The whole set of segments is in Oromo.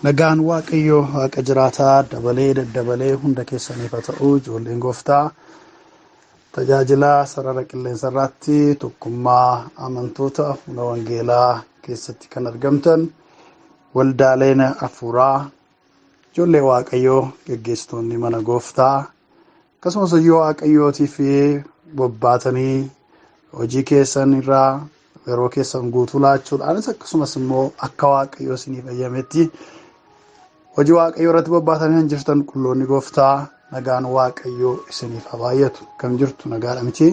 Nagaan Waaqayyoo Waaqa jiraataa dabalee daddabalee hunda keessaniif haa ta'u. Ijoolleen gooftaa tajaajila sarara qilleensa irraatti tokkummaa amantoota fuula wangeelaa keessatti kan argamtan, waldaaleen hafuuraa, ijoollee Waaqayyoo, geggeessitoonni mana gooftaa, akkasumas hojii Waaqayyootii fi bobbaatanii hojii keessan irraa yeroo keessan guutuu laachuudhaanis, akkasumas immoo akka Waaqayyoo isiniif ayyametti hojii Waaqayyoo irratti bobbaatanii kan jirtan qulqulloonni gooftaa, nagaan Waaqayyoo isiniif haa baay'atu. Kam jirtu? Nagaadha miti?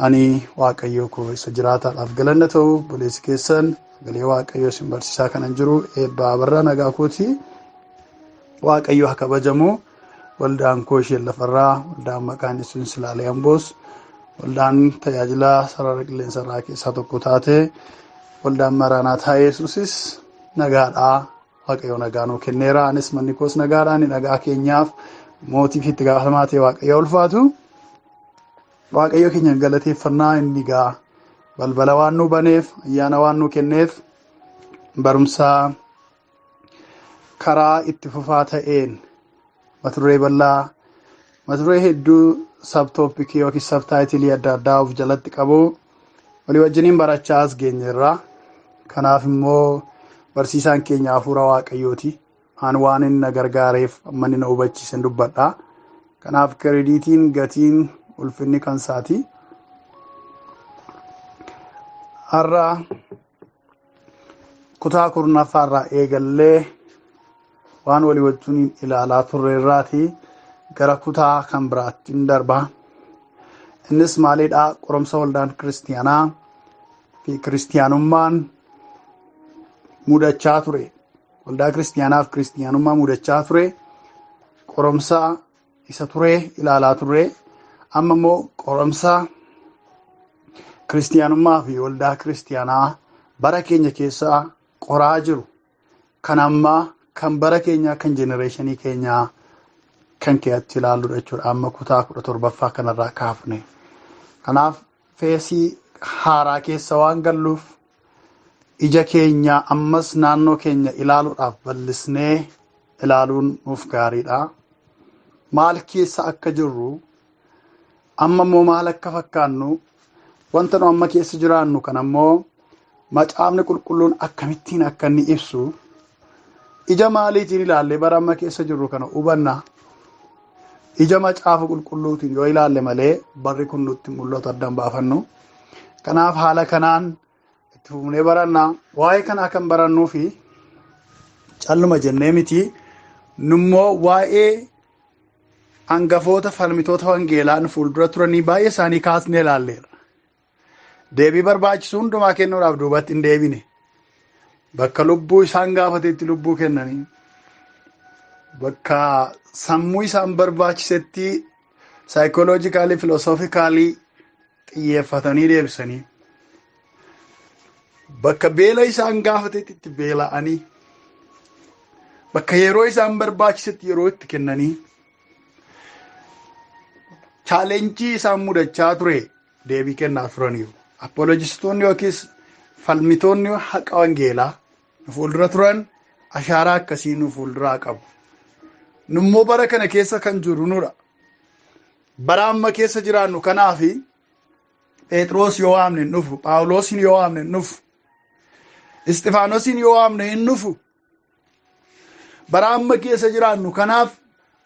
Ani Waaqayyoo koo isa jiraataadhaaf galanna ta'u, buleessi keessan sagalee Waaqayyoo isin barsiisaa kanan jiru Eebbaa Abarraa nagaa kooti. Waaqayyo haa kabajamu. Waldaan koo isheen lafarraa, waldaan maqaan Yesuus Silaalee Amboos, waldaan tajaajila sarara qilleensa irraa keessaa tokko taate, waldaan Maraanaataa Yesuusis nagaadhaa. Waaqayyo nagaa nuu kenneera. Anis manni koos nagaadhaa. Ani nagaa keenyaaf mootii fi itti gaafatamaa ta'e Waaqayyo ulfaatu. Waaqayyo keenya galateeffannaa, inni gaa balbala waan nu baneef, ayyaana waan nu kenneef. Barumsaa karaa itti fufaa ta'een mata duree bal'aa, mata duree hedduu, subtopicii yookiin subtitlii adda addaa of jalatti qabu walii wajjiniin barachaa as geenyeerra. Kanaaf immoo barsiisaan keenya hafuura Waaqayyooti. Aan waan inni na gargaareef amma inni na hubachiisen dubbadha. Kanaaf creditiin, gatiin, ulfinni kan isaati. Har'a kutaa 10ffaarraa eegallee waan walii wajjiniin ilaalaa turre irraati gara kutaa kan biraatti hin darba. Innis maalidha? Qoromsa waldaan kiristiyaanaa fi kiristiyaanummaan mudachaa ture. Waldaa kiristiyaanaa fi kiristiyaanummaa mudachaa ture. Qoromsa isa ture ilaalaa turre. Amma immoo qoromsa kiristiyaanummaa fi waldaa kiristiyaanaa bara keenya keessa qoraa jiru, kan ammaa, kan bara keenyaa, kan generationii keenyaa kan keessatti ilaalludha jechuudha. Amma kutaa 17ffaa kanarraa kaafne. Kanaaf phaseii haaraa keessa waan galluuf, ija keenya ammas naannoo keenya ilaaluudhaaf bal'isnee ilaaluun nuuf gaariidha. Maal keessa akka jirru, amma immoo maal akka fakkaannu, wanta nu amma keessa jiraannu kan ammoo Macaafni Qulqulluun akkamittiin akka inni ibsu, ija maaliitiin ilaallee bara amma keessa jirru kana hubanna? Ija Macaafa Qulqulluutiin yoo ilaalle malee barri kun nutti mul'atu addaan baafannu. Kanaaf haala kanaan itti fufnee baranna. Waa'ee kanaa kan barannuu fi calluma jennee miti. Nummoo waa'ee hangafoota falmitoota wangeelaa nu fuuldura turanii baay'ee isaanii kaasnee ilaalleerra. Deebii barbaachisu hundumaa kennuudhaaf duubatti hin deebine. Bakka lubbuu isaan gaafatetti lubbuu kennanii, bakka sammuu isaan barbaachisetti psychologically, philosophically xiyyeeffatanii deebisanii, bakka beela isaan gaafatetti itti beela'anii, bakka yeroo isaan barbaachisetti yeroo itti kennanii, challengeii isaan mudachaa ture deebii kennaa turaniiru. Apologistoonni yookiis falmitoonni haqa wangeelaa nu fuuldura turan ashaaraa akkasii nu fuulduraa qabu. Nummoo bara kana keessa kan jiru nudha. Bara amma keessa jiraannu kanaafi Phexros yoo waamne hin dhufu, Phaawulosin yoo waamne hin dhufu, Isxifaanosin yoo waamne hin dhufu. Bara amma keessa jiraannu kanaaf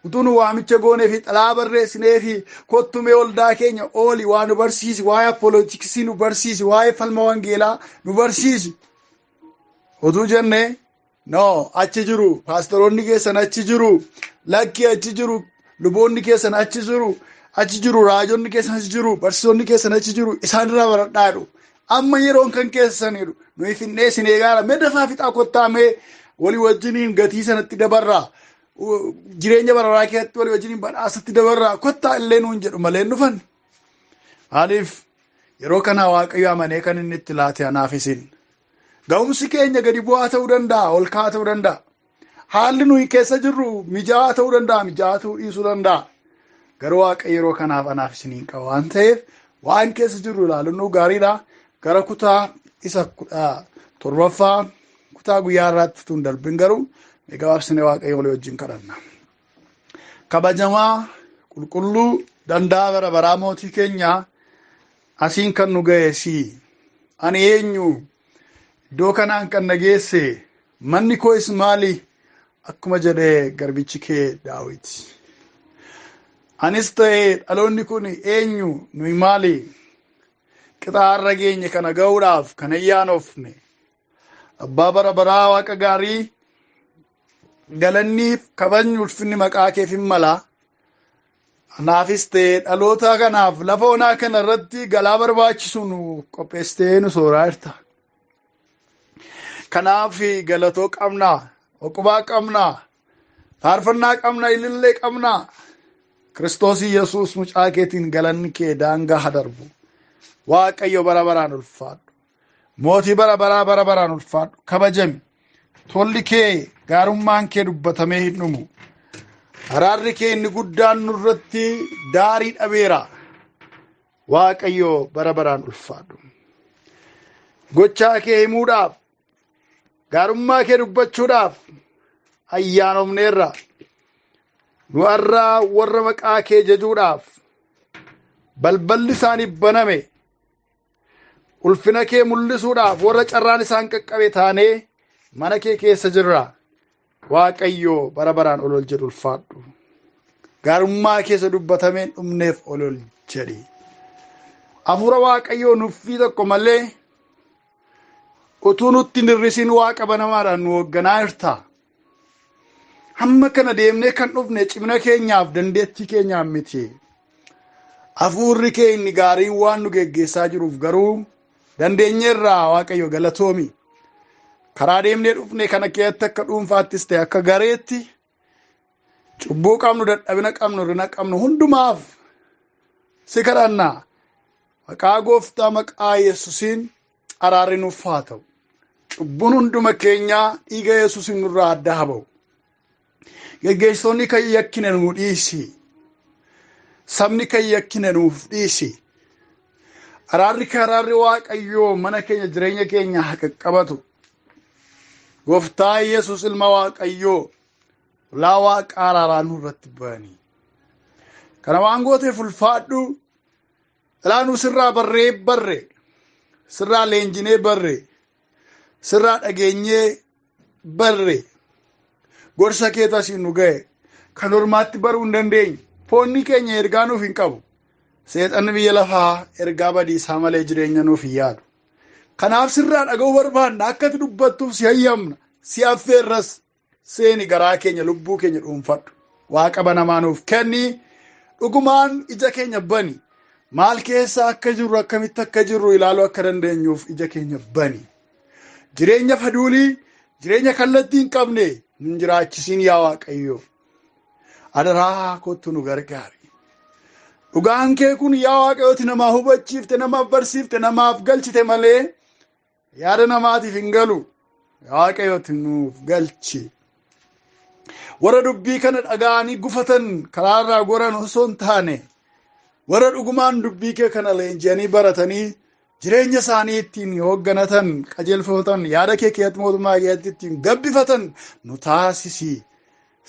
utuu nu waamicha goonee fi xalaa barreessinee fi "Kottumee waldaa keenya ooli, waa nu barsiisi, waa'ee apologeticsii nu barsiisi, waa'ee falma wangeelaa nu barsiisi" utuu jennee, "No, achi jiru, paastoroonni keessan achi jiru, lakki, achi jiru, luboonni keessan achi jiru, achi jiru, raajonni keessan achi jiru, barsiisonni keessan achi jiru, isaan irraa baradhaa" jedhu. "Amma yeroon kan keessanidhu, nuyi finnee isin eegaara, mee dafaa fixaa kottaa, mee walii wajjiniin gatii sanatti dabarraa, jireenya bararaa keessatti walii wajjiniin badhaasatti dabarraa kottaa" illee nuun jedhu malee hin dhufan. Maaliif? Yeroo kana Waaqayyo amanee kan inni itti laate anaaf isin. Ga'umsi keenya gadi bu'aa ta'uu danda'a, ol ka'aa ta'uu danda'a. Haalli nuyi keessa jirru mijaa'aa ta'uu danda'a, mijaa'aa ta'uu dhiisuu danda'a. Garuu Waaqayyo yeroo kanaaf anaaf isiniin qaba waan ta'eef, waan keessa jirru ilaaluun nu gaariidha. Gara kutaa isa 17ffaa, kutaa guyyaa irraatti utuu hin darbin garuu Gabaabsinee Waaqayyo walii wajjin kadhanna. Kabajamaa qulqulluu danda'a bara baraa mootii keenyaa, asiin kan nu ga'e si. Ani eenyu? Iddoo kanaan kan na geesse, manni koos maali? Akkuma jedhee garbichi kee Daawit. Anis ta'e dhaloonni kun eenyu, nuyi maali? Qixaarra geenye kana ga'uudhaaf kan ayyaanofne. Abbaa bara baraa, Waaqa gaarii, galanniif kabajni ulfinni maqaa keef hin mala. Anaafis ta'e dhaloota kanaaf lafa onaa kana irratti galaa barbaachisu nu qopheessitee nu sooraa jirta. Kanaaf galatoo qabna, oqubaa qabna, faarfannaa qabna, ilillee qabna. Kiristoos Yesuus mucaa keetiin galanni kee daangaa haa darbu. Waaqayyo bara baraan ulfaadhu. Mootii bara baraa, bara baraan ulfaadhu. Kabajami. Tolli kee, gaarummaan kee dubbatamee hin dhumu. Araarri kee inni guddaan nurratti daarii dhabeera. Waaqayyo bara baraan ulfaadhu. Gochaa kee himuudhaaf, gaarummaa kee dubbachuudhaaf ayyaanomneerra. Nu har'aa warra maqaa kee jajuudhaaf balballi isaaniif baname, ulfina kee mul'isuudhaaf warra carraan isaan qaqqabe taanee mana kee keessa jirra. Waaqayyo bara baraan ol ol jedhu ulfaadhu. Gaarummaa keessa dubbatamee hin dhumneef ol ol jedhi. Hafuura Waaqayyoo nuffii tokko malee utuu nutti hin hir'isiin Waaqa banamaadhaan nu hoogganaa jirta. Hamma kana deemnee kan dhufne cimina keenyaaf dandeettii keenyaaf miti. Hafuurri kee inni gaariin waan nu geggeessaa jiruuf garuu dandeenyeerraa. Waaqayyo galatoomi. Karaa deemnee dhufne kana keessatti akka dhuunfaattis ta'e akka gareetti cubbuu qabnu, dadhabina qabnu, hir'ina qabnu hundumaaf si kadhanna. Maqaa Gooftaa, maqaa Yesuusiin araarri nuuf haa ta'u. Cubbuun hunduma keenyaa dhiiga Yesuusiin nurraa adda haa ba'u. Geggeessitoonni kan yakkine nuu dhiisi. Sabni kan yakkine nuuf dhiisi. Araarri kee, araarri Waaqayyoo mana keenya, jireenya keenya haa qaqqabatu. Gooftaa Yesuus ilma Waaqayyoo, ulaa Waaqa araaraa nurratti ba'anii. Kana waan gooteef ulfaadhu. Ilaa, sirraa barree barre, sirraa leenjinee barre, sirraa dhageenyee barre, gorsa keetu asiin nu ga'e. Kan ormaatti baruu hin dandeenye. Foonni keenya ergaa nuuf hin qabu. Seexanni biyya lafaa ergaa badiisaa malee jireenya nuuf hin yaadu. Kanaaf sirraa dhaga'uu barbaanna. Akka ati dubbattuuf si hayyamna. Si affeerras. Seeni garaa keenya, lubbuu keenya dhuunfadhu. Waaqa banamaa nuuf kenni. Dhugumaan ija keenya bani. Maal keessa akka jirru, akkamitti akka jirru ilaaluu akka dandeenyuuf ija keenya bani. Jireenya faduulii, jireenya kallattii hin qabne nun jiraachisiin, yaa Waaqayyo. Adaraa kottu nu gargaari. Dhugaan kee kun, yaa Waaqayyooti, namaa hubachiifte, namaaf barsiifte, namaaf galchite malee yaada namaatiif hin galu. Yaa Waaqayyooti, nuuf galchi. Warra dubbii kana dhaga'anii gufatan, karaarraa goran osoo hin taane, warra dhugumaan dubbii kee kana leenji'anii baratanii jireenya isaanii ittiin hoogganatan, qajeelfatan, yaada kee keessatti, mootummaa keessatti ittiin gabbifatan nu taasisi.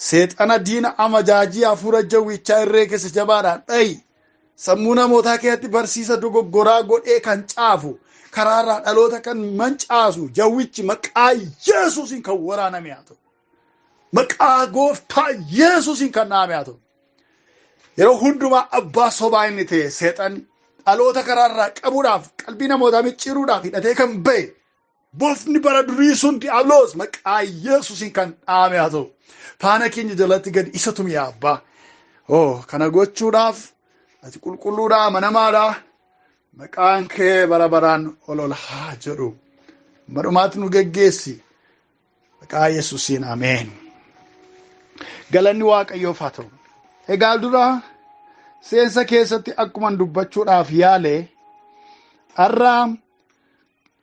Seexana diina amajaajii, hafuura jawwichaa irree keessa jabaadhaan dha'i. Sammuu namootaa keessatti barsiisa dogoggoraa godhee kan caafu, karaarraa dhaloota kan mancaasu jawwichi maqaa Yesuusiin kan waraaname haa ta'u. Maqaa Gooftaa Yesuusiin kan dhaame haa ta'u. Yeroo hundumaa abbaa sobaa inni ta'e seexanni dhaloota karaarraa qabuudhaaf, qalbii namootaa micciiruudhaaf hidhatee kan ba'e bofni bara durii sun Diiyaabiloos maqaa Yesuusiin kan dhaame haa ta'u. Faana keenya jalatti gadi isa tumi, yaa Abbaa. Oh, kana gochuudhaaf ati qulqulluudha, amanamaadha. Maqaan kee bara baraan ol ol haa jedhu. Badhumaatti nu geggeessi. Maqaa Yesuusiin, ameen. Galanni Waaqayyoof haa ta'u. Egaa dura seensa keessatti akkuman dubbachuudhaaf yaale, har'a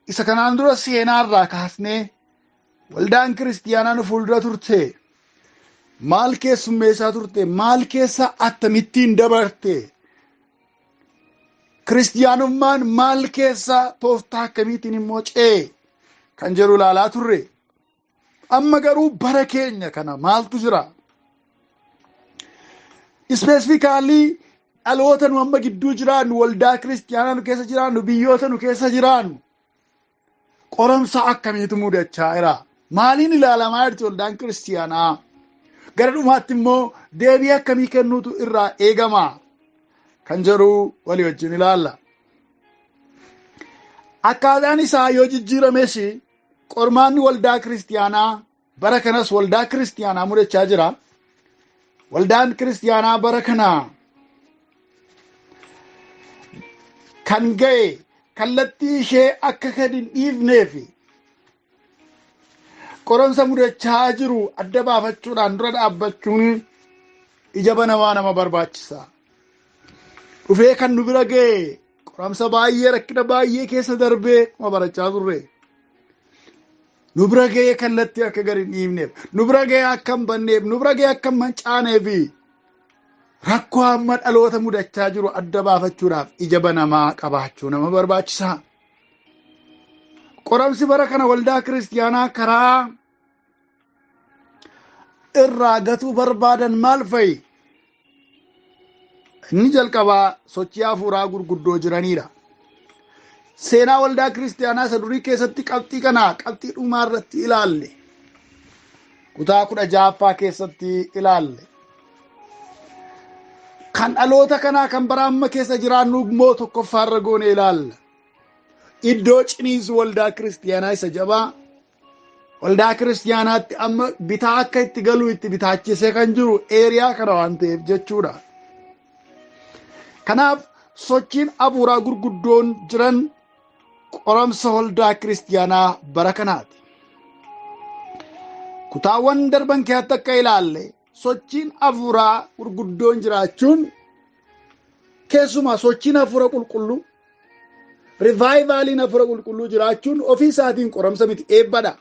isa kanaan dura seenaarraa kaasnee waldaan kiristiyaanaa nu fuuldura turte maal keessummeessaa turte, maal keessa akkamittiin dabarte, kiristiyaanummaan maal keessa tooftaa akkamiitiin immoo ce'e kan jedhu ilaalaa turre. Amma garuu bara keenya kana maaltu jira? Specifically dhaloota nu amma gidduu jiraannu, waldaa kiristiyaanaa nu keessa jiraannu, biyyoota nu keessa jiraannu qoramsa akkamiitu mudachaa jira? Maaliin ilaalamaa jirti waldaan kiristiyaanaa? Gara dhumaatti immoo deebii akkamii kennuutu irraa eegama kan jedhu walii wajjin ilaalla. Akkaataan isaa yoo jijjiirames qormaanni waldaa kiristiyaanaa bara kanas waldaa kiristiyaanaa mudachaa jira. Waldaan kiristiyaanaa bara kana kan ga'e kallattii ishee akka gad hin dhiifneef qoramsa mudachaa jiru adda baafachuudhaan dura dhaabbachuun ija banamaa nama barbaachisa. Dhufee kan nu bira ga'e qoramsa baay'ee, rakkina baay'ee keessa darbee akkuma barachaa turre. Nu bira ga'ee kallattii akka gad hin dhiifneef, nu bira ga'ee akka hin banneef, nu bira ga'ee akka hin mancaaneef rakkoo amma dhaloota mudachaa jiru adda baafachuudhaaf ija banamaa qabaachuu nama barbaachisa. Qoramsi bara kana waldaa kiristiyaanaa karaa irraa gatuu barbaadan maal fa'i? Inni jalqabaa sochii hafuuraa gurguddoo jiraniidha. Seenaa waldaa kiristiyaanaa isa durii keessatti qabxii kana qabxii dhumaa irratti ilaalle. Kutaa 16ffaa keessatti ilaalle. Kan dhaloota kanaa kan bara amma keessa jiraannu immoo tokkoffaa irra goone ilaalla. Iddoo ciniinsu waldaa kiristiyaanaa isa jabaa, waldaa kiristiyaanaatti amma bitaa akka itti galu itti bitaachisee kan jiru eeriyaa kana waan ta'eef jechuudha. Kanaaf sochiin hafuuraa gurguddoon jiran qoramsa waldaa kiristiyaanaa bara kanaati. Kutaawwan darban keessatti akka ilaalle sochiin hafuuraa gurguddoon jiraachuun, keessumaa sochiin hafuura qulqulluu, revivaliin hafuura qulqulluu jiraachuun ofii isaatiin qoramsa miti, eebbadha.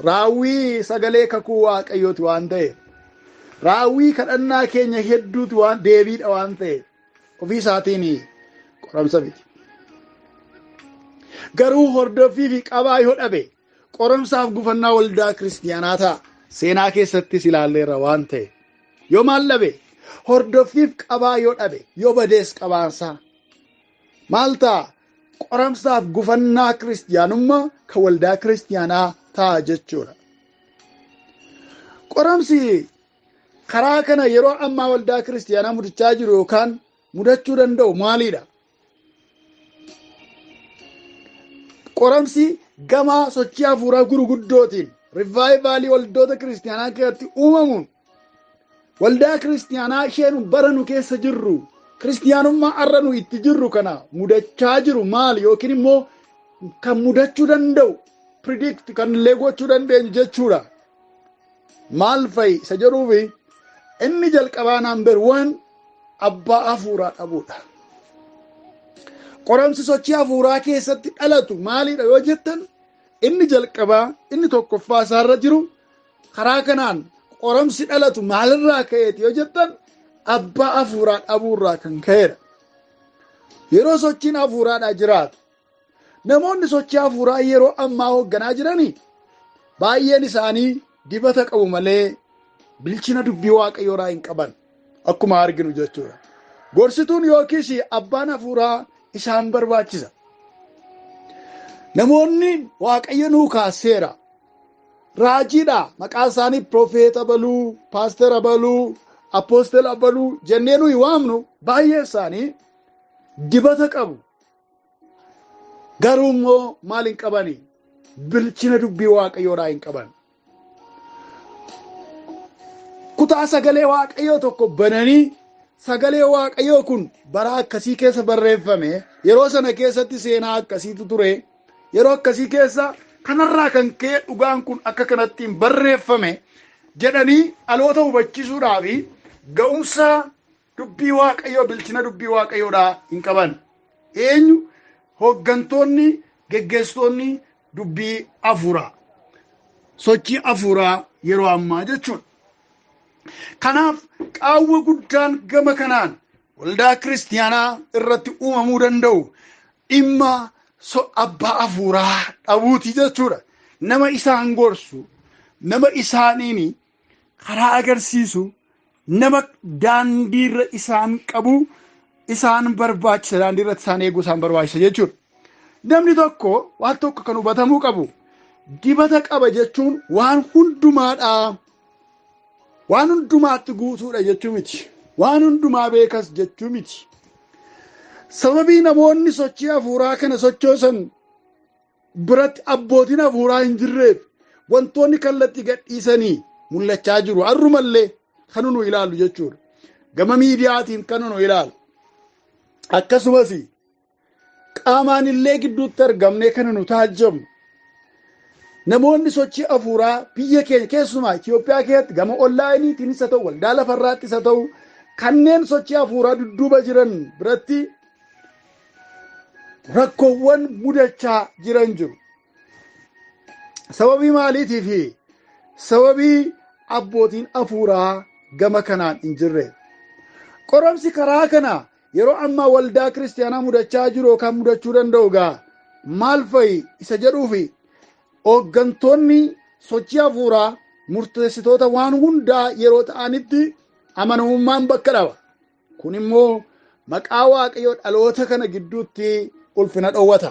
Raawwii sagalee kakuu Waaqayyooti waan ta'eef, raawwii kadhannaa keenya hedduuti waan deebiidha waan ta'eef, ofii isaatiin qoramsa miti. Garuu hordoffii fi qabaa yoo dhabe qoramsaaf gufannaa waldaa kiristiyaanaa ta'a. Seenaa keessattis ilaalleerra waan ta'eef. Yoo maal dhabe? Hordoffiif qabaa yoo dhabe, yoo badees qabaansaa maal ta'a? Qoramsaaf gufannaa kiristiyaanummaa kan waldaa kiristiyaanaa ta'a jechuudha. Qoramsi karaa kana yeroo ammaa waldaa kiristiyaanaa mudachaa jiru yookaan mudachuu danda'u maalidha? Qoramsi gama sochii hafuuraa gurguddootiin rivaayivalii waldoota kiristiyaanaa keessatti uumamuun waldaa kiristiyaanaa isheen bara nu keessa jirru, kiristiyaanummaa har'a nu itti jirru kana mudachaa jiru maali, yookiin immoo kan mudachuu danda'u predict kan illee gochuu dandeenyu jechuudha. Maal fa'i isa jedhuufi, inni jalqabaa number 1 abbaa hafuuraa dhabuudha. Qoramsi sochii hafuuraa keessatti dhalatu maalidha yoo jettan, inni jalqabaa, inni tokkoffaa isaarra jiru, karaa kanaan qoramsi dhalatu maalirraa ka'eeti yoo jettan, abbaa hafuuraa dhabuurraa kan ka'edha. Yeroo sochiin hafuuraadhaa jiraatu, namoonni sochii hafuuraa yeroo ammaa hoogganaa jiranii baay'een isaanii dibata qabu malee bilchina dubbii Waaqayyoodhaa hin qaban, akkuma arginu jechuudha. Gorsituun yookiis abbaan hafuuraa isaan barbaachisa. Namoonni Waaqayyo nuu kaaseera, raajiidha, maqaa isaanii prophet abaluu, pastor abaluu, apostle abaluu jennee nuyi waamnu baay'ee isaanii dibata qabu. Garuu immoo maal hin qabani? Bilchina dubbii Waaqayyoodhaa hin qaban. Kutaa sagalee Waaqayyoo tokko bananii, sagalee Waaqayyoo kun bara akkasii keessa barreeffame, yeroo sana keessatti seenaa akkasiitu ture, yeroo akkasii keessa kanarraa kan ka'e dhugaan kun akka kanattiin barreeffame jedhanii dhaloota hubachiisuudhaaf ga'umsa dubbii Waaqayyoo, bilchina dubbii Waaqayyoodhaa hin qaban. Eenyu? Hooggantoonni, geggeessitoonni dubbii hafuuraa, sochii hafuuraa yeroo ammaa jechuudha. Kanaaf qaawwa guddaan gama kanaan waldaa kiristiyaanaa irratti uumamuu danda'u dhimma abbaa hafuuraa dhabuuti jechuudha. Nama isaan gorsu, nama isaaniin karaa agarsiisu, nama daandiirra isaan qabu isaan barbaachisa, daandiirratti isaan eeguu isaan barbaachisa jechuudha. Namni tokko waan tokko kan hubatamuu qabu, dibata qaba jechuun waan hundumaadha. Waan hundumaatti guutuudha jechuu miti. Waan hundumaa beekas jechuu miti. Sababii namoonni sochii hafuuraa kana sochoosan biratti abbootiin hafuuraa hin jirreef wantoonni kallattii gadhiisanii mul'achaa jiru. Har'umallee kan nu ilaallu jechuudha. Gama miidiyaatiin kan nu ilaalu. Akkasumas qaamaan illee gidduutti argamnee kan nu taajjabnu. Namoonni sochii hafuuraa biyya keenya, keessumaa Itoophiyaa keessatti, gama onlaayiniitiinis haa ta'u, waldaa lafarraattis haa ta'u, kanneen sochii hafuuraa dudduuba jiran biratti rakkoowwan mudachaa jiran jiru. Sababii maaliitiif? Sababii abbootiin hafuuraa gama kanaan hin jirre. Qoramsi karaa kana yeroo ammaa waldaa kiristaanaa mudachaa jiru yookaan mudachuu danda'u gaa maal fa'i isa jedhuufi, hooggantoonni sochii hafuuraa murteessitoota waan hundaa yeroo ta'anitti amanamummaan bakka dhaba. Kun immoo maqaa Waaqayyoo dhaloota kana gidduutti ulfina dhowwata.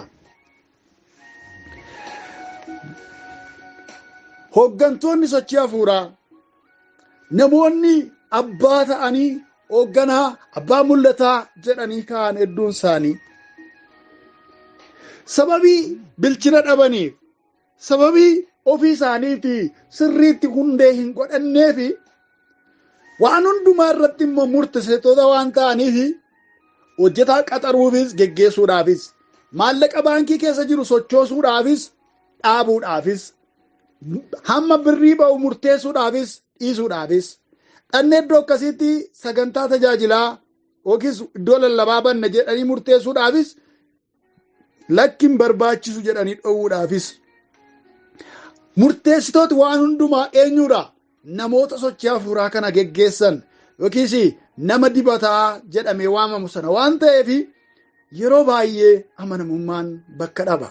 Hooggantoonni sochii hafuuraa, namoonni abbaa ta'anii hoogganaa, abbaa mul'ataa jedhanii ka'an hedduun isaanii sababii bilchina dhabaniif, sababii ofii isaaniitii sirriitti hundee hin godhanneefi, waan hundumaa irratti immoo murteessitoota waan ta'aniif, hojjetaa qaxaruufis, geggeessuudhaafis, maallaqa baankii keessa jiru sochoosuudhaafis, dhaabuudhaafis, hamma birrii ba'u murteessuudhaafis, dhiisuudhaafis, dhannee iddoo akkasiitti sagantaa tajaajilaa yookiis iddoo lallabaa banna jedhanii murteessuudhaafis, lakkin barbaachisu jedhanii dhowwuudhaafis, murteessitooti waan hundumaa eenyuudha? Namoota sochii hafuuraa kana geggeessan yookiis nama dibataa jedhamee waamamu sana waan ta'eef, yeroo baay'ee amanamummaan bakka dhaba.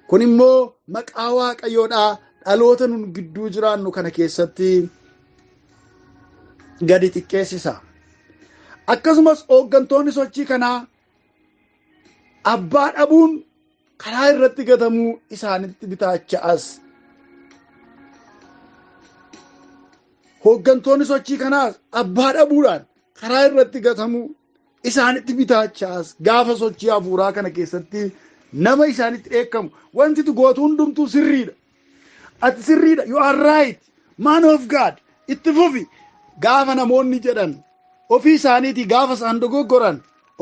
Kun immoo maqaa Waaqayyoodhaa dhaloota nun gidduu jiraannu kana keessatti gadi xiqqeessisa. Akkasumas hooggantoonni sochii kanaa abbaa dhabuun karaa irratti gatamuu isaanitti bitaacha'as. Hooggantoonni sochii kanaas abbaa dhabuudhaan karaa irratti gatamuu isaanitti bitaacha'as. Gaafa sochii hafuuraa kana keessatti nama isaanitti dheekkamu, "Wanti tu gootu hundumtuu sirriidha. Ati sirriidha. You are right. Man of God. Itti fufi." Gaafa namoonni jedhan, ofii isaaniitii gaafa isaan dogoggoran,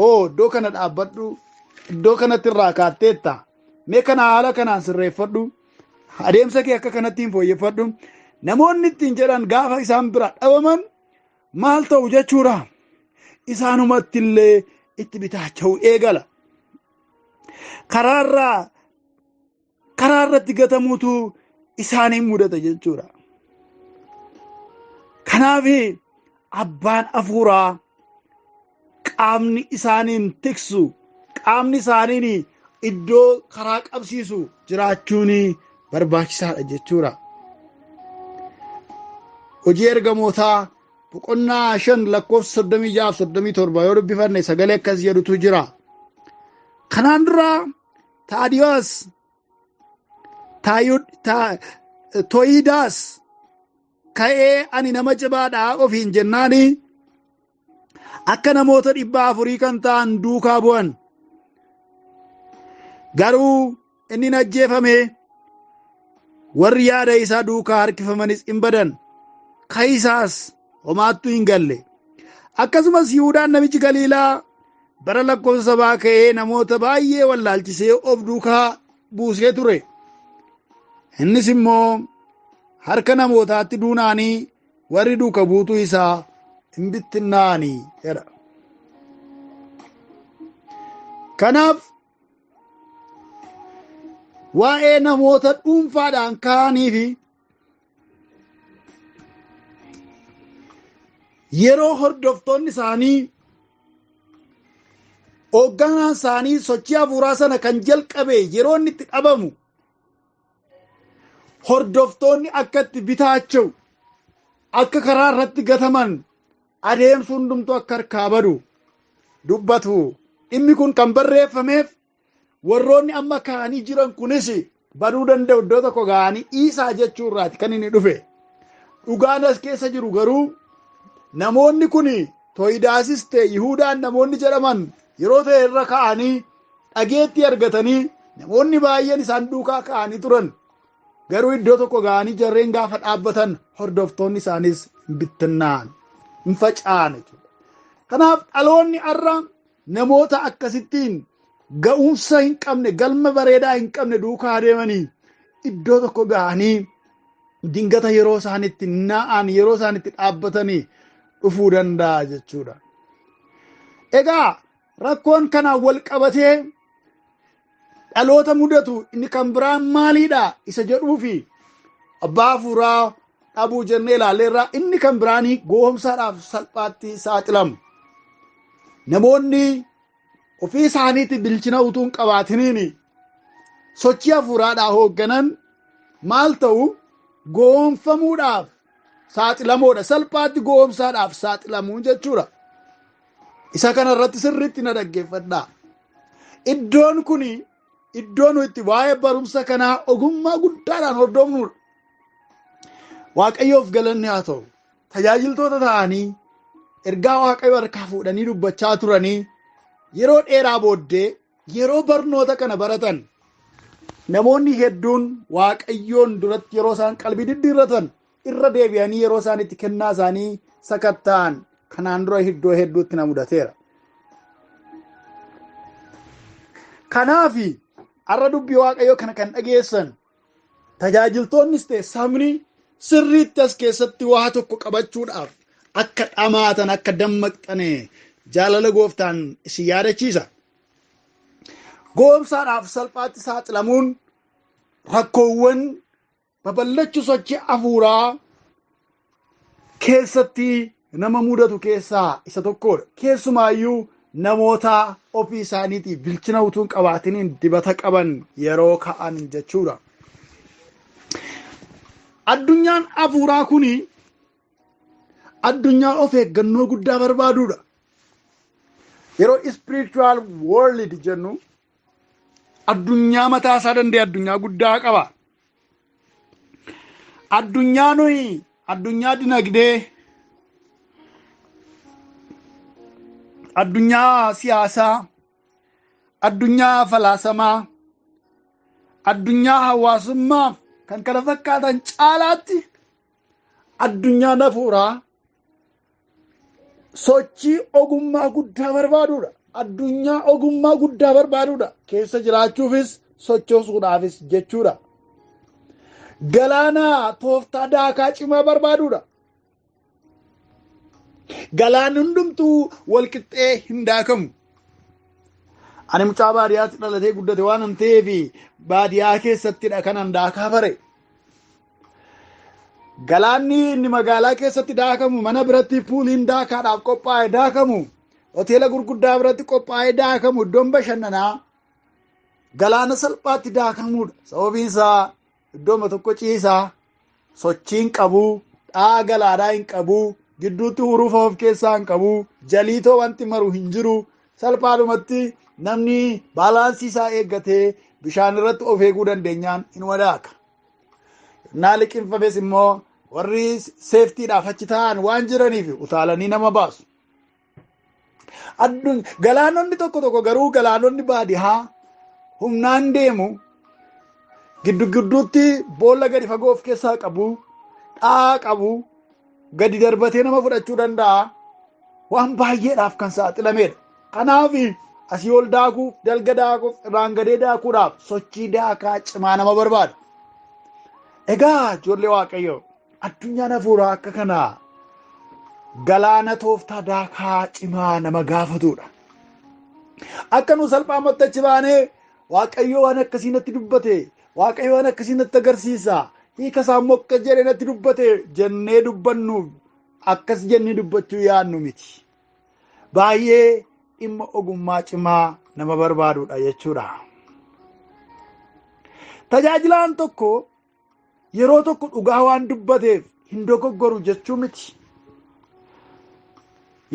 "Oo, iddoo kana dhaabbadhu, iddoo kanatti irraa kaatteetta, mee kana haala kanaan sirreeffadhu, adeemsa kee akka kanatti hin fooyyeffadhu," namoonni ittiin jedhan gaafa isaan bira dhabaman maal ta'u jechuudha? Isaanumatti illee itti bitaacha'u eegala. Karaarraa karaa irratti gatamuutu isaaniin mudata jechuudha. Kanaaf abbaan hafuuraa, qaamni isaaniin tiksu, qaamni isaaniin iddoo karaa qabsiisu jiraachuun barbaachisaadha jechuudha. Hojii Ergamootaa boqonnaa 5 lakkoofsa 36, 37 yoo dubbifanne sagalee akkas jedhutu jira. Kanaan dura Taadiyoos, Toyidaas ka'ee ani nama jabaadha ofiin jennaani akka namoota 400 kan ta'an duukaa bu'an. Garuu inni hin ajjeefame, warri yaada isaa duukaa harkifamanis hin badan. Ka'isaas homaattuu hin galle. Akkasumas Yihuudaan namichi Galiilaa bara lakkoofsa sabaa ka'ee namoota baay'ee wallaalchisee of duukaa buusee ture. Innis immoo harka namootaatti duunaanii warri duuka buutuu isaa hin bittinnaa'anii jedha. Kanaaf waa'ee namoota dhuunfaadhaan ka'anii fi yeroo hordoftoonni isaanii hoogganaan isaanii sochii hafuuraa sana kan jalqabe yeroo inni itti dhabamu Hordoftoonni akka itti bitaacha'u, akka karaa irratti gataman, adeemsi hundumtuu akka harkaa badu dubbatu. Dhimmi kun kan barreeffameef warroonni amma ka'anii jiran kunis baduu danda'u, iddoo tokko ga'anii dhiisaa jechuu irraati kan inni dhufe. Dhugaan as keessa jiru garuu namoonni kun Toyidaasis ta'e Yihudaan namoonni jedhaman yeroo ta'e irra ka'anii dhageettii argatanii namoonni baay'een isaan duukaa ka'anii turan. Garuu iddoo tokko ga'anii jarreen gaafa dhaabbatan hordoftoonni isaanis hin bittinnaa'an, hin faca'an jechuudha. Kanaaf dhaloonni har'a namoota akkasittiin ga'umsa hin qabne, galma bareedaa hin qabne duukaa adeemanii iddoo tokko ga'anii dingata yeroo isaan itti naa'an, yeroo isaan itti dhaabbatanii dhufuu danda'a jechuudha. Egaa rakkoon kanaan wal qabatee dhaloota mudatu inni kan biraan maaliidha isa jedhuufi abbaa hafuuraa dhabuu jennee ilaalleerraa, inni kan biraanii gowwoomsaadhaaf salphaatti saaxilamu. Namoonni ofii isaaniitti bilchina utuu hin qabaatiniin sochii hafuuraadhaa hoogganan maal ta'u? Gowwoomfamuudhaaf saaxilamoodha. Salphaatti gowwoomsaadhaaf saaxilamuu jechuudha. Isa kana irratti sirriitti na dhaggeeffadhaa. Iddoon kun iddoo nu itti waa'ee barumsa kanaa ogummaa guddaadhaan hordofnudha. Waaqayyoof galanni haa ta'u. Tajaajiltoota ta'anii ergaa Waaqayyo harkaa fuudhanii dubbachaa turanii yeroo dheeraa booddee yeroo barnoota kana baratan namoonni hedduun Waaqayyoon duratti yeroo isaan qalbii diddiirratan, irra deebi'anii yeroo isaan itti kennaa isaanii sakatta'an kanaan dura iddoo hedduutti na mudateera. Kanaaf har'a dubbii Waaqayyoo kana kan dhageessan tajaajiltoonnis ta'e sabni sirriitti as keessatti waa tokko qabachuudhaaf akka dhamaatan, akka dammaqxane jaalala gooftaan isin yaadachiisa. Gowwoomsaadhaaf salphaatti saaxilamuun rakkoowwan babal'achuu sochii hafuuraa keessatti nama mudatu keessaa isa tokkodha. Keessumaayyuu namoota ofii isaaniitiif bilchina utuu hin qabaatiniin dibata qaban yeroo ka'an jechuudha. Addunyaan hafuuraa kun addunyaa of eeggannoo guddaa barbaadudha. Yeroo spiritual world jennu addunyaa mataa isaa danda'e, addunyaa guddaa qaba. Addunyaa nuyi addunyaa dinagdee, addunyaa siyaasaa, addunyaa falaasamaa, addunyaa hawaasummaa kan kana fakkaatan caalaatti addunyaan hafuuraa sochii ogummaa guddaa barbaadudha. Addunyaa ogummaa guddaa barbaadudha. Keessa jiraachuufis sochoosuudhaafis jechuudha. Galaana tooftaa daakaa cimaa barbaadudha. Galaanni hundumtuu walqixxee hin daakamu. Ani mucaa baadiyyaatti dhalatee guddate waan hin ta'eef baadiyyaa keessattidha kanan daakaa bare. Galaanni inni magaalaa keessatti daakamu, mana biratti puuliin daakaadhaaf qophaa'e daakamu, hoteela gurguddaa biratti qophaa'ee daakamu, iddoon bashannanaa galaana salphaatti daakamuudha. Sababiin isaa iddooma tokko ciisaa, sochii hin qabu, dha'a galaanaa hin qabu, gidduutti hurufa of keessaa hin qabu, jaliitoo wanti maru hin jiru. Salphaadhumatti namni baalaansii isaa eeggatee bishaan irratti of eeguu dandeenyaan inuma daaka. Naa liqimfames immoo warri seeftiidhaaf achi taa'an waan jiraniif utaalanii nama baasu. Galaanonni tokko tokko garuu, galaanonni baadiyaa humnaan deemu, giddu gidduutti boolla gadi fagoo of keessaa qabu, dha'aa qabu, gadi darbatee nama fudhachuu danda'a. Waan baay'eedhaaf kan saaxilamedha. Kanaaf asii ol daakuuf, dalga daakuuf, irraan gadee daakuudhaaf sochii daakaa cimaa nama barbaada. Egaa ijoollee Waaqayyoo, addunyaan hafuuraa akka kanaa galaana tooftaa daakaa cimaa nama gaafatudha. Akka nu salphaamatti achi baanee Waaqayyo waan akkasii natti dubbate, Waaqayyo waan akkasii natti agarsiisa, hiika isaa immoo akkas jedhee natti dubbate jennee dubbannu, akkas jennee dubbachuu yaadnu miti. Baay'ee dhimma ogummaa cimaa nama barbaadudha jechuudha. Tajaajilaan tokko yeroo tokko dhugaa waan dubbateef hin dogoggoru jechuu miti.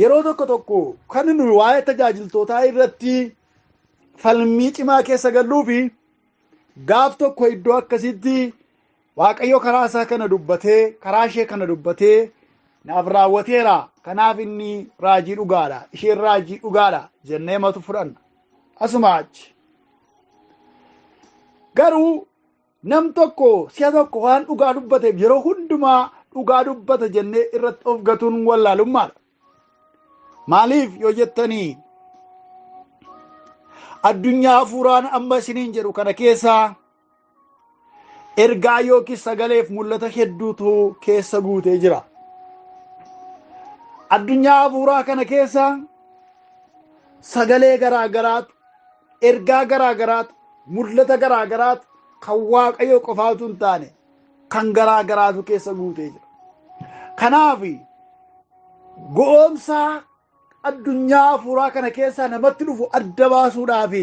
Yeroo tokko tokko kan nuyi waa'ee tajaajiltootaa irratti falmii cimaa keessa galluu fi gaaf tokko iddoo akkasitti Waaqayyo karaa isaa kana dubbatee, karaa ishee kana dubbatee naaf raawwateera, kanaaf inni raajii dhugaadha, isheen raajii dhugaadha jennee matu fudhanna. Asuma achi. Garuu nam tokko si'a tokko waan dhugaa dubbateef yeroo hundumaa dhugaa dubbata jennee irratti of gatuun wallaalummaadha. Maaliif yoo jettanii, addunyaa hafuuraan amma isiniin jedhu kana keessaa ergaa yookiis sagaleef mul'ata hedduutu keessa guutee jira. Addunyaa hafuuraa kana keessa sagalee garaa garaatu, ergaa garaa garaatu, mul'ata garaa garaatu kan Waaqayyoo qofaatu hin taane kan garaa garaatu keessa guutee jira. Kanaaf go'oomsaa addunyaa hafuuraa kana keessaa namatti dhufu adda baasuudhaaf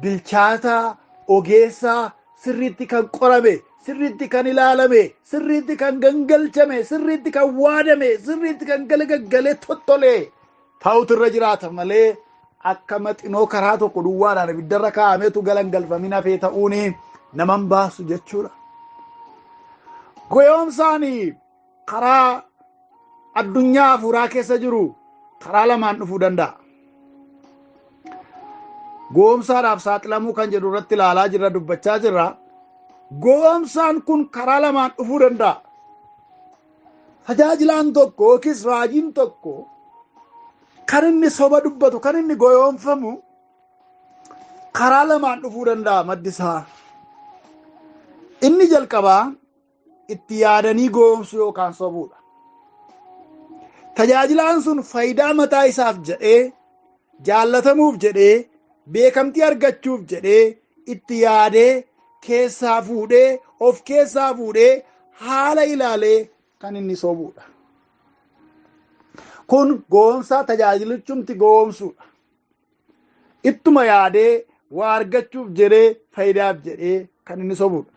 bilchaataa, ogeessaa, sirriitti kan qorame, sirriitti kan ilaalame, sirriitti kan gangalchame, sirriitti kan waadame, sirriitti kan galagaggalee tottolee ta'utu irra jiraata malee akka maxinoo karaa tokko duwwaadhaan ibiddarra kaa'ameetu galangalfamin hafee ta'uun naman baasu jechuudha. Goyoomsaan karaa addunyaa hafuuraa keessa jiru karaa lamaan dhufuu danda'a. Gowwoomsaadhaaf saaxilamuu kan jedhu irratti ilaalaa jirra, dubbachaa jirra. Gowwoomsaan kun karaa lamaan dhufuu danda'a. Tajaajilaan tokko yookiis raajiin tokko kan inni soba dubbatu, kan inni goyoomfamu karaa lamaan dhufuu danda'a maddi isaa. Inni jalqabaa itti yaadanii gowwoomsuu yookaan sobuudha. Tajaajilaan sun faayidaa mataa isaaf jedhee, jaallatamuuf jedhee, beekamtii argachuuf jedhee itti yaadee keessaa fuudhee, of keessaa fuudhee haala ilaalee kan inni sobuudha. Kun gowwoomsaa tajaajilichumti gowwoomsuudha. Ittuma yaadee waa argachuuf jedhee, faayidaaf jedhee kan inni sobuudha.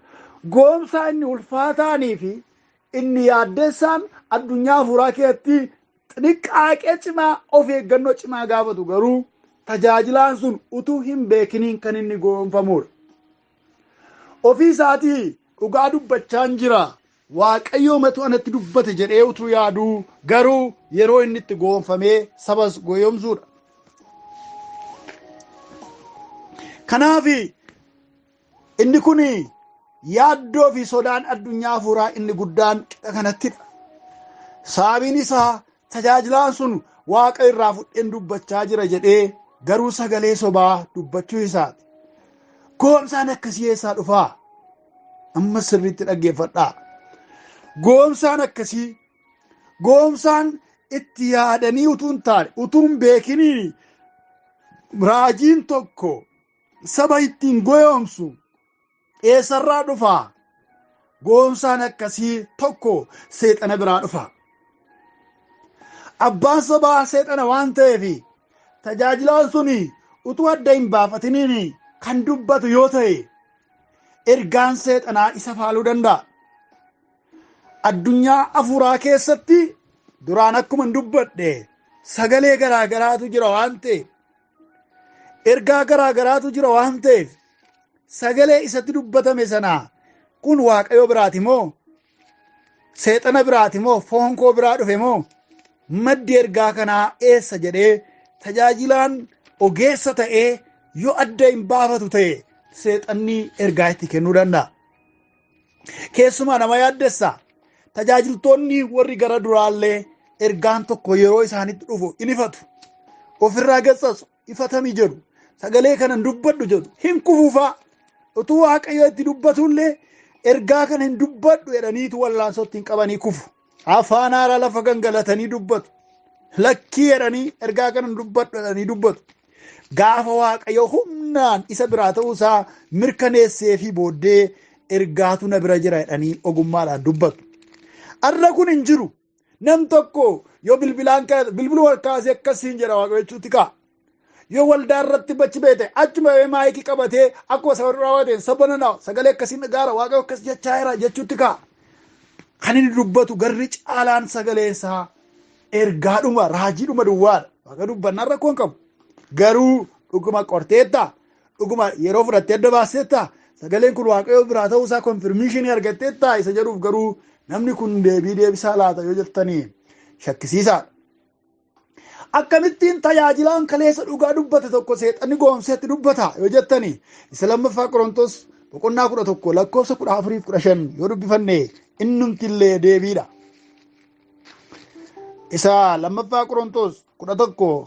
Gowwoomsaa inni ulfaataanii fi inni yaaddessaan addunyaa hafuuraa keessatti xiniqqaaqee cimaa, of eeggannoo cimaa gaafatu garuu tajaajilaan sun utuu hin beekiniin kan inni gowwoomfamuudha. Ofii isaatii dhugaa dubbachaan jira, Waaqayyoo matu anatti dubbate jedhee utuu yaaduu garuu yeroo inni itti gowwoomfamee sabas gowwoomsuudha. Kanaaf inni kun yaaddoo fi sodaan addunyaa hafuuraa inni guddaan qixa kanattidha. Sababiin isaa tajaajilaan sun Waaqa irraa fudheen dubbachaa jira jedhee garuu sagalee sobaa dubbachuu isaati. Gowwoomsaan akkasii eessaa dhufaa? Amma sirriitti dhaggeeffadhaa. Gowwoomsaan akkasii, gowwoomsaan itti yaadanii utuu hin taane, utuu hin beekiniin raajiin tokko saba ittiin goyoomsu eessarraa dhufaa? Gowwoomsaan akkasii tokko seexana biraa dhufa. Abbaan sobaa seexana waan ta'eef tajaajilaan sun utuu adda hin baafatiniin kan dubbatu yoo ta'e ergaan seexanaa isa faaluu danda'a. Addunyaa hafuuraa keessatti duraan akkuma hin dubbadhe sagalee garaa garaatu jira waan ta'eef, ergaa garaa garaatu jira waan ta'eef, sagalee isatti dubbatame sana kun Waaqayyo biraati moo seexana biraati moo foon koo biraa dhufe moo maddi ergaa kanaa eessa jedhee tajaajilaan ogeessa ta'ee yoo adda hin baafatu ta'e seexanni ergaa itti kennuu danda'a. Keessumaa nama yaaddessa. Tajaajiltoonni warri gara duraallee ergaan tokko yeroo isaanitti dhufu in ifatu. Ofirraa gassasu, ifatami jedhu. Sagalee kana hin dubbadhu jedhu. Hin kufuufaa. Utuu Waaqayyo itti dubbatullee ergaa kana hin dubbadhu jedhaniitu wallaansootti hin qabanii kufu. Afaan haaraa lafa gangalatanii dubbatu. Lakkii jedhanii ergaa kana hin dubbadhu jedhanii dubbatu. Gaafa Waaqayyo humnaan isa biraa ta'uu isaa mirkaneessee fi booddee ergaatu na bira jira jedhanii ogummaadhaan dubbatu. Har'a kun hin jiru. Nam tokko yoo bilbilaan bilbiluma kaasee akkasiin jedha Waaqayyo jechuutti ka'a. Yoo waldaa irratti bachi beete achuma maayikii qabatee akkuma saba raawwateen saba nanaa sagalee akkasiin dhagaara Waaqayyo akkas jechaa jira jechuutti ka'a. Kan inni dubbatu garri caalaan sagalee isaa ergaadhuma raajiidhuma duwwaadha. Waaqa dubbannaan rakkoo hin qabu. Garuu dhuguma qorteetta, dhuguma yeroo fudhattee adda baasteetta, sagaleen kun Waaqayyo biraa ta'uu isaa konfirmeeshinii argatteetta isa jedhuuf garuu namni kun deebii deebisaa laata yoo jettanii shakkisiisaadha. Akkamittiin tajaajilaan kaleessa dhugaa dubbate tokko seexanni goomseetti dubbata yoo jettanii isa 2ffaa Qorontos boqonnaa 11 lakkoofsa 14 15 yoo dubbifanne innumtillee deebiidha. Isa 2ffaa Qorontos 11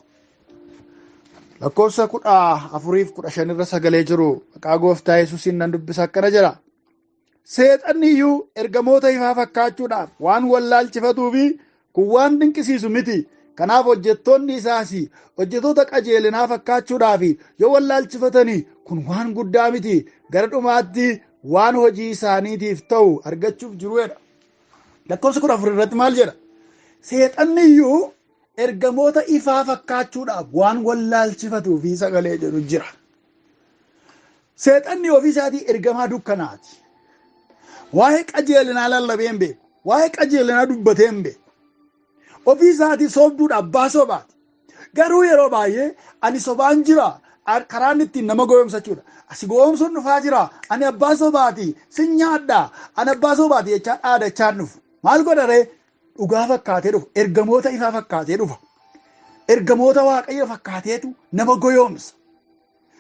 lakkoofsa 14 15 irra sagalee jiru maqaa gooftaa Yesuusiin nan dubbisa akkana jedha. Seexanni iyyuu ergamoota ifaa fakkaachuudhaaf waan wallaalchifatuu fi kun waan dinqisiisu miti. Kanaaf hojjettoonni isaas hojjettoota qajeelinaa fakkaachuudhaaf yoo wallaalchifatanii kun waan guddaa miti. Gara dhumaatti waan hojii isaaniitiif ta'u argachuuf jiruudha. Lakkoofsa 14 irratti maal jedha? Seexanni iyyuu ergamoota ifaa fakkaachuudhaaf waan wallaalchifatuu fi sagalee jedhu jira. Seexanni ofii isaatii ergamaa dukkanaati. Waa'ee qajeelinaa lallabee hin beeku. Waa'ee qajeelinaa dubbatee hin beeku. Ofii isaatii soobduudha, abbaa sobaati. Garuu yeroo baay'ee ani sobaan jira, karaan ittiin nama goyoomsachuudha. Asi goyoomsuun dhufaa jira, ani abbaa sobaati, sin nyaadha, ani abbaa sobaati jechaa dhaadachaa dhufu. Maal godha ree? Dhugaa fakkaatee dhufa, ergamoota ifaa fakkaatee dhufa. Ergamoota Waaqayyoo fakkaateetu nama goyoomsa.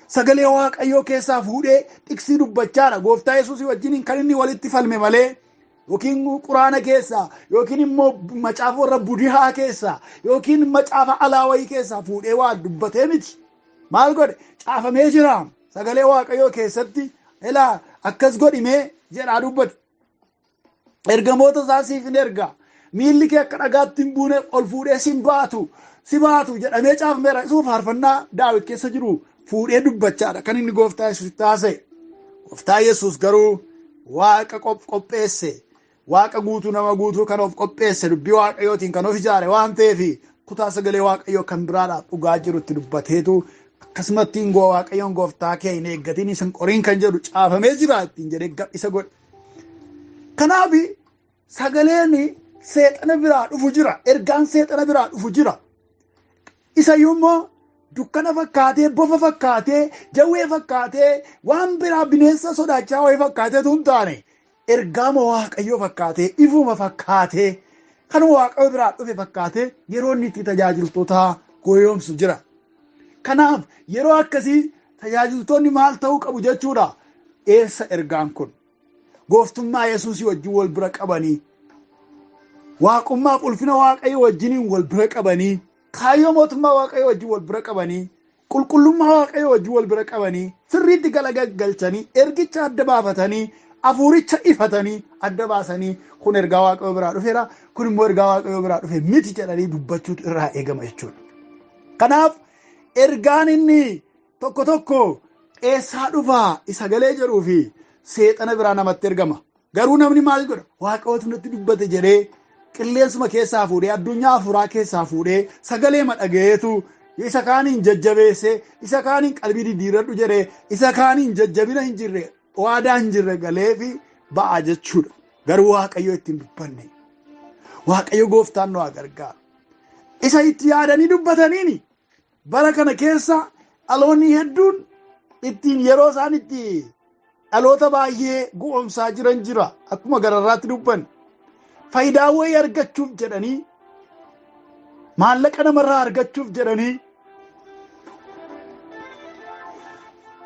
Sagalee Waaqayyoo keessaa fuudhee tiksii dubbachaadha. Gooftaa Yesuusii wajjin kan inni walitti falme malee yookiin quraana keessaa yookiin immoo macaafa warra budihaa keessaa yookiin macaafa alaa wayii keessaa fuudhee waa dubbatee miti. Maal godhe? Caafamee jira. Sagalee Waaqayyoo keessatti ilaa akkas godhimee jedhaa dubbate. Ergamoota isaa siif hin erga. Miilli kee akka dhagaatti hin buune ol fuudhee si baatu. Si baatu jedhamee caafameera. Isuma faarfannaa Daawit keessa jiru fuudhee dubbachaadha kan inni gooftaa Yesuus taasise. Gooftaa Yesuus garuu Waaqa qopheesse. Waaqa guutuu nama guutuu kan of qopheesse dubbii Waaqayyootiin kan of ijaare waan ta'eef kutaa sagalee Waaqayyoo kan biraadhaaf dhugaa jirutti dubbateetu akkasumatti Waaqayyoon gooftaa kee hin eeggatiin isin qoriin kan jedhu caafamee jira ittiin jedhee isa godhe. Kanaaf sagaleen seexana biraa dhufu jira. Ergaan seexana biraa dhufu jira. Isayyuu immoo dukkana fakkaatee, bofa fakkaatee, jawwee fakkaatee, waan biraa bineensa sodaachaa wayii fakkaateetu hin taane ergaama Waaqayyoo fakkaatee, ifuma fakkaatee, kan Waaqayyoo biraa dhufe fakkaatee yeroo inni itti tajaajiltoota goyoomsu jira. Kanaaf yeroo akkasii tajaajiltoonni maal ta'uu qabu jechuudha? Eessa ergaan kun? Gooftummaa Yesuusii wajjin wal bira qabanii, waaqummaaf ulfina Waaqayyoo wajjiniin wal bira qabanii, kaayyoo mootummaa Waaqayyoo wajjin wal bira qabanii, qulqullummaa Waaqayyoo wajjin wal bira qabanii, sirriitti galgalchanii, ergicha adda baafatanii, hafuuricha ifatanii adda baasanii kun ergaa Waaqayyoo biraa dhufeera, kun immoo ergaa Waaqayyoo biraa dhufe miti jedhanii dubbachuutu irraa eegama jechuudha. Kanaaf ergaan inni tokko tokko eessaa dhufaa isa galee jedhuu fi seexana biraa namatti ergama. Garuu namni maal godha? Waaqayyootu natti dubbate jedhee qilleensuma keessaa fuudhee, addunyaa hafuuraa keessaa fuudhee, sagalee dhagayeetu isa kaaniin jajjabeessee, isa kaaniin qalbii diddiiradhu jedhee, isa kaaniin jajjabina hin jirre, waadaa hin jirre galee fi ba'a jechuudha. Garuu Waaqayyo ittiin dubbanne. Waaqayyo gooftaan nu haa gargaaru. Isa itti yaadanii dubbataniini bara kana keessa dhaloonni hedduun ittiin yeroo isaan itti dhaloota baay'ee go'oomsaa jiran jira. Akkuma gararraatti dubbanne. Faayidaa wayii argachuuf jedhanii, maallaqa namarraa argachuuf jedhanii,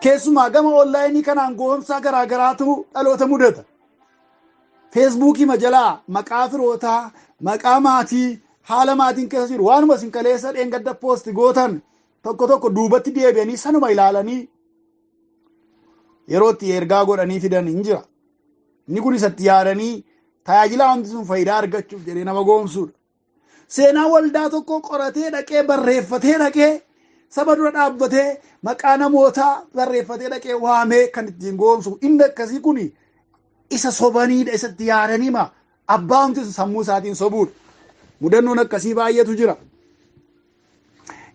keessumaa gama onlaayinii kanaan go'oomsaa garaagaraatu dhaloota mudata. Feesbuukii majalaa maqaa firootaa, maqaa maatii, haala maatiin keessa jiru waanuma isin kaleessa dheengadda poosti gootan tokko tokko duubatti deebi'anii sanuma ilaalanii yeroo itti ergaa godhanii fidan hin jira. Inni kun isatti yaadanii tajaajila wanti sun faayidaa argachuuf jedhee nama goomsuudha. Seenaa waldaa tokko qoratee dhaqee barreeffatee dhaqee saba dura dhaabbatee maqaa namootaa barreeffatee dhaqee waamee kan ittiin goomsu inni akkasii kun isa sobaniidha, isatti yaadanii ma abbaa wanti sun sammuu isaatiin sobuudha. Mudannoon akkasii baay'eetu jira.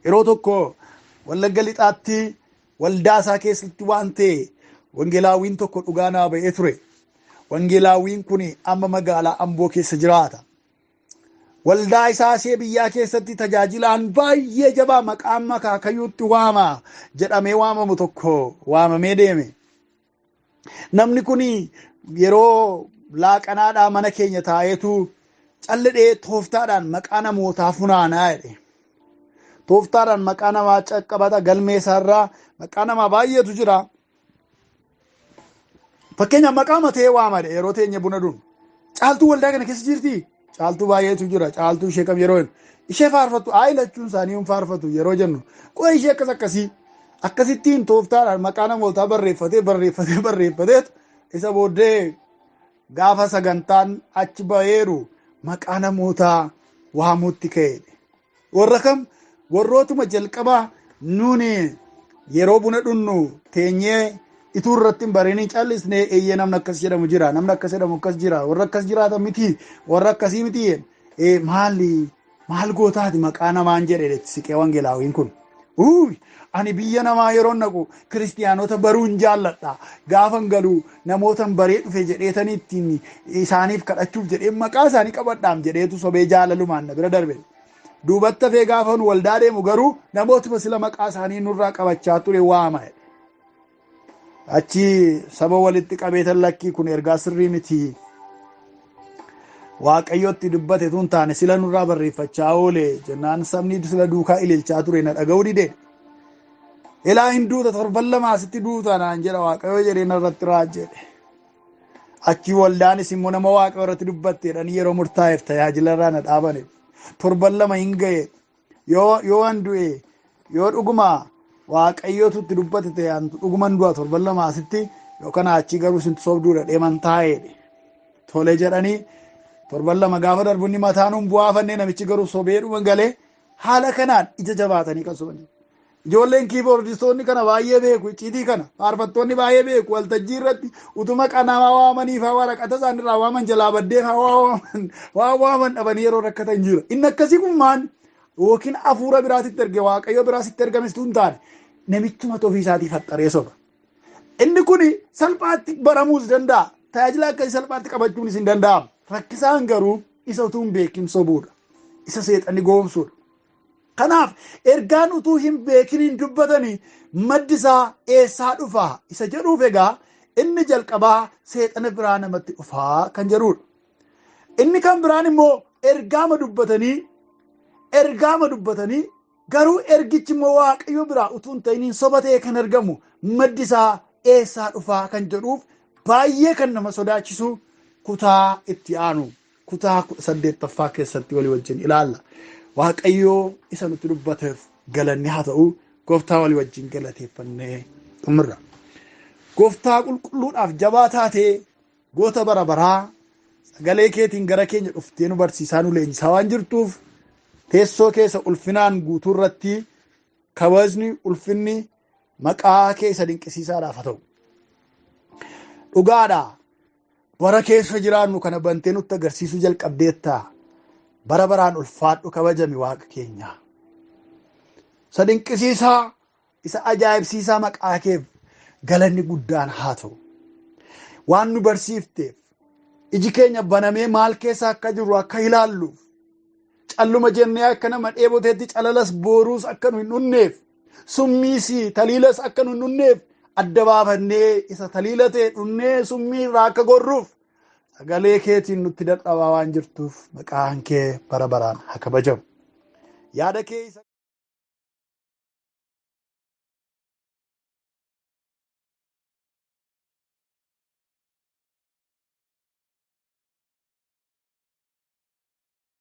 Yeroo tokko Wallagga lixaatti waldaa isaa keessatti waan ta'e wangeelaawiin tokko dhugaa naa ba'ee ture. Wangeelaawiin kun amma magaalaa Amboo keessa jiraata. Waldaa isaa ishee biyyaa keessatti tajaajilaan baay'ee jabaa maqaan makaakayyuutti waama jedhamee waamamu tokko waamamee deeme. Namni kun yeroo laaqanaadhaa mana keenya taa'eetu calladhee tooftaadhaan maqaa namootaa funaanaa jedhe. Tooftaadhaan maqaa namaa caqqabata galmee isaarraa maqaa namaa baay'eetu jira. Fakkeenyaaf maqaa matee waama yeroo teenye buna dhugnu. Caaltuu waldaa kana keessa jirtii? Caaltuu baay'eetu jira. Caaltuu ishee kam yeroo jennu. Ishee faarfattu haa lachuun isaanii hin faarfatu yeroo jennu. Qo'ee ishee akkas akkasii. Akkasittiin tooftaadhaan maqaa namootaa barreeffatee barreeffatee barreeffateetu isa booddee gaafa sagantaan achi ba'eeru maqaa namootaa waamuutti ka'e. Warra kam warrootuma jalqabaa nuuni yeroo buna dhugnu teenyee ituu irratti hin barinii callisnee eeyyee namni akkas jedhamu jira, namni akkas jedhamu akkas jira, warra akkas jiraatan miti, warra akkasii miti. Maali maal gootaati maqaa namaan jedhe siqee wangeelaawiin kun. Ani biyya namaa yeroo naqu kiristiyaanota baruun jaalladha. Gaafan galuu namootan baree dhufe jedheetanii ittiin isaaniif kadhachuuf jedhee maqaa isaanii qabadhaam jedheetu sobee jaalalumaan na bira darbe. Duubatti hafee gaafan waldaa deemu garuu namootuma sila maqaa isaanii nurraa qabachaa ture waama. Achi saba walitti qabeetan lakkii kun ergaa sirrii miti. Waaqayyotti dubbate tun taane sila nurraa barreeffachaa oole jennaan sabni sila duukaa ililchaa ture na dhaga'uu dide. Ilaa hin duuta torban lama asitti duuta naan jedha Waaqayyo jedhee narratti raajjedhe. Achi waldaanis immoo nama Waaqayyo irratti dubbatte jedhanii yeroo murtaa'eef tajaajila irraa na dhaabane. Torban lama hin ga'e yoo an du'e yoo dhuguma Waaqayyotu itti dubbate ta'e an dhuguman du'a torban lama asitti yookaan achi garuu isin sobduudha deeman taa'eedhe. Tole jedhanii torban lama gaafa darbu inni mataan hun bu'aafannee namichi garuu sobee dhuma galee haala kanaan ija jabaatanii kan sobanii. Ijoolleen kiiboordistoonni kana baay'ee beeku, icciitii kana faarfattoonni baay'ee beeku. Waltajjii irratti utuma qanamaa waamanii faa waraqata isaaniirraa waaman jalaa baddee faa waa waaman dhabanii yeroo rakkatan jira. Inni akkasii kun maal yookiin hafuura biraatitti erge Waaqayyo biraasitti ergames tun taane namichuma ofii isaatii faxxaree soba. Inni kun salphaatti baramuus danda'a. Tajaajila akkasii salphaatti qabachuunis hin danda'amu. Rakkisaan garuu isa utuu hin beekin sobuudha. Isa seexanni goomsuudha. Kanaaf ergaan utuu hin beekin hin dubbatanii maddi isaa eessaa dhufaa isa jedhuuf egaa inni jalqabaa seexana biraa namatti dhufaa kan jedhudha. Inni kan biraan immoo ergaama dubbatanii garuu ergichi immoo Waaqayyo biraa utuu hin ta'in soba ta'e kan argamu maddi isaa eessaa dhufaa kan jedhuuf baay'ee kan nama sodaachisu kutaa itti aanu kutaa 18ffaa keessatti walii wajjin ilaalla. Waaqayyoo isa nutti dubbateef galanni haa ta'u. Gooftaa walii wajjin galateeffannee xumurra. Gooftaa qulqulluudhaaf jabaa taatee goota bara baraa sagalee keetiin gara keenya dhuftee nu barsiisaa nu leenjisaa waan jirtuuf teessoo keessa ulfinaan guutuu irratti kabajni ulfinni maqaa kee isa dinqisiisaadhaaf haa ta'u. Dhugaadha. Bara keessa jiraannu kana bantee nutti agarsiisuu jalqabdeetta. Bara baraan ulfaadhu kabajami Waaqa keenya. Isa dinqisiisaa, isa ajaa'ibsiisaa maqaa keef galanni guddaan haa ta'u. Waan nu barsiifteef iji keenya banamee maal keessa akka jirru akka ilaalluuf calluma jennee akka nama dheeboteetti calalas booruus akka nu hin dhunneef summiis taliilas akka nu hin dhunneef adda baafannee isa taliila ta'e dhunnee summii irraa akka gorruuf sagalee keetiin nutti dadhabaa waan jirtuuf maqaan kee bara baraan haa kabajamu. Yaada kee isa